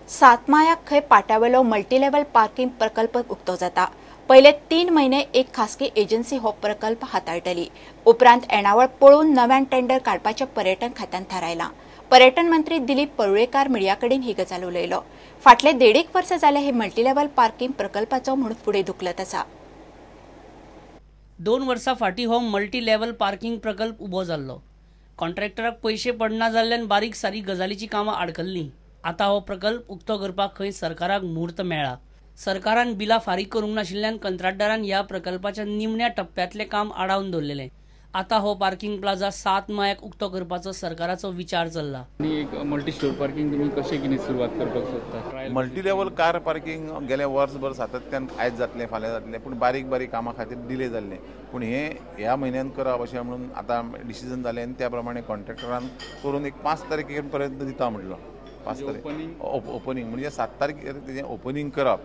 सातमायाक खंय पाट्यावेलो multilevel parking प्रकल्प उक्तो जाता. पयले 3 म्हयने एक खासगी एजन्सी हो प्रकल्प हाताळटली. उपरांत येणावळ पळोवन नव्यान टेंडर काडपाचें पर्यटन खात्यान थारायलां. पर्यटन मंत्री दिलीप परुळेकार मिडिया कडेन ही गजाल उलयलो. फाटले 1.5 वर्स जाले हे मल्टीलेव्हल पार्किंग प्रकल्पाचो म्हणून फुडें धुकलत आसा. 2 वर्सां फाटीं हो मल्टीलेव्हल पार्किंग प्रकल्प उबो जाल्लो. कॉन्ट्रॅक्टराक पयशे पडना जाल्ल्यान बारीक सारीक गजालीची कामां आडकल्लीं. आतां हो प्रकल्प उक्तो करपाक खंय सरकाराक म्हूर्त मेळ्ळा. सरकारान बिलां फारीक करूंक नाशिल्ल्यान कंत्राटदारान ह्या प्रकल्पाच्या निमण्या टप्प्यांतलें काम आडावन दवरलेलें. आतां हो पार्किंग प्लाझा 7 मायाक उक्तो करपाचो सरकाराचो विचार चल्ला. आनी एक मल्टी स्टोर पार्किंग तुमी कशें कितें सुरवात करपाक सोदता? मल्टी लेवल कार पार्किंग गेले वर्सभर सातत्यान आयज जातलें फाल्यां जातलें, पूण बारीक बारीक कामां खातीर डिले जाल्लें. पूण हें ह्या म्हयन्यान करप अशें म्हणून आतां डिसिजन जालें आनी त्या प्रमाणे कॉन्ट्रॅक्टरान करून एक 5 तारखे पर्यंत दिता म्हटलो. 5 तारीख ओपनिंग म्हणजे 7 तारखेर तेजें ओपनिंग करप,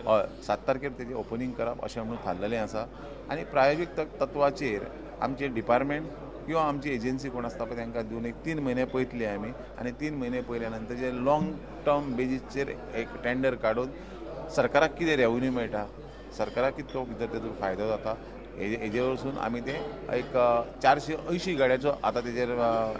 हय 7 तारखेर तेजें ओपनिंग करप अशें म्हणून थारलेलें आसा. आनी प्रायोजीक तत्वाचेर आमचे डिपार्टमेंट किंवा आमची एजन्सी कोण आसता पळय तांकां दिवन एक 3 म्हयने पळयतले आमी आनी 3 म्हयने पळयल्या नंतर जे लॉंग टर्म बेजीसचेर एक टेंडर काडून सरकाराक कितें रेवन्यू मेळटा, सरकाराक कितलो भितर तेजो फायदो जाता हेजे वरसून आमी ते एक 480 गाडयांचो आतां तेजेर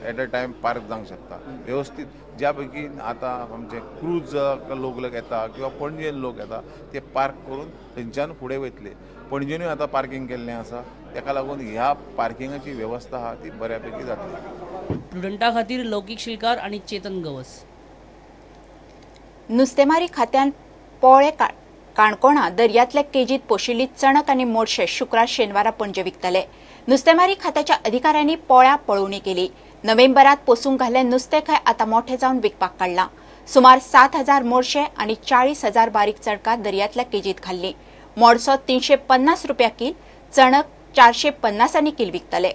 एट अ टायम पार्क जावंक शकता वेवस्थीत. ज्या पैकी आतां आमचे क्रूज लोक येता किंवा पणजेन लोक येता ते पार्क करून थंयच्यान फुडें वयतले. पणजेनूय आतां पार्किंग केल्लें आसा, ताका लागून ह्या पार्किंगाची वेवस्था आहा ती बऱ्या पैकी जातली. प्रुडंटा खातीर लौकीक शिलकार आनी चेतन गवस. नुस्तेमारी खात्यान पोळे काणकोणा दर्यांतल्या केजीत पोशिल्ली चणक आनी मोडशे शुक्रार शेनवारा पणजे विकतले. नुस्तेमारी खात्याच्या अधिकाऱ्यांनी पोळ्या पळोवणी केली. नोव्हेंबरात पोसूंक घाल्ले नुस्तें खंय आतां मोठे जावन विकपाक काडलां. सुमार 7,000 मोडशे आनी 40,000 बारीक चणकां दर्यांतल्या केजीत घाल्ली. मोडसो 350 रुपया कील, चणक 450 कील विकतले.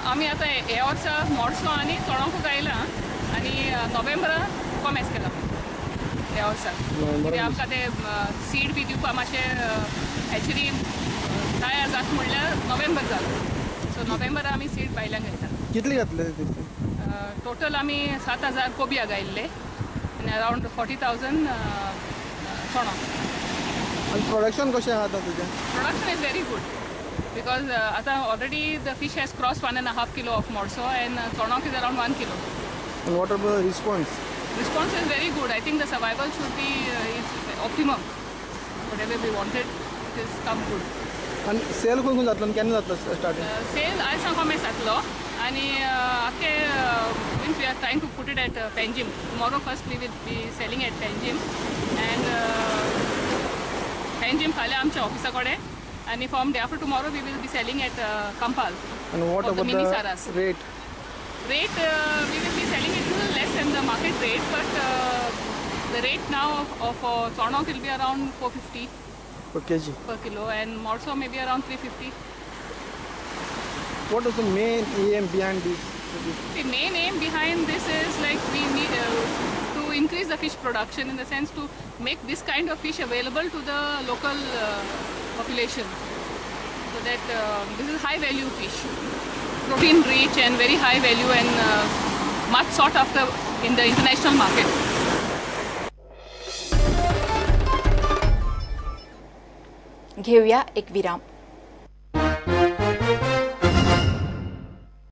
आमी आतां ह्या वर्सा मोडसो आनी चणकूच आयला आनी नोव्हेंबराक कॉमेस केला ह्या वर्सा. कित्याक आमकां ते सीड बी दिवपाक मातशें हॅचरी तयार जाता म्हणल्यार नोव्हेंबर जालो. सो नोव्हेंबराक आमी सीड भायल्यान घालता. कितले घातले? टोटल आमी 7,000 कोबिया घायल्ले आनी अरावंड 40,000 चणक. आनी प्रोडक्शन कशें आहा आतां तुजें? Production is very good. Because ata already the fish has crossed 1.5 kilo of morso and chonok is around 1 kilo. And what about the response? Response is very good. I think the survival should be is optimum. Whatever we wanted, it has come good. And sale कोण जातलो आनी केन्ना जातलो starting? Sale आयज सामको आमी जातलो आनी आख्खे means we are trying to put it at Panjim. Tomorrow first we will be selling at Panjim and Panjim फाल्यां आमच्या ऑफिसा कडेन. And from day after tomorrow, we will be selling at Kampal. And what about the mini the saras rate? Rate we will be selling it little less than the market rate, but the rate now of chonok will be around 450 per kg. Per kilo, and morso maybe around 350. What is the main aim behind this? The main aim behind this is like we need to increase the fish production, in the sense to make this kind of fish available to the local population, so that this is high value fish, protein rich and very high value and much sought after in the international market. घेऊया एक विराम.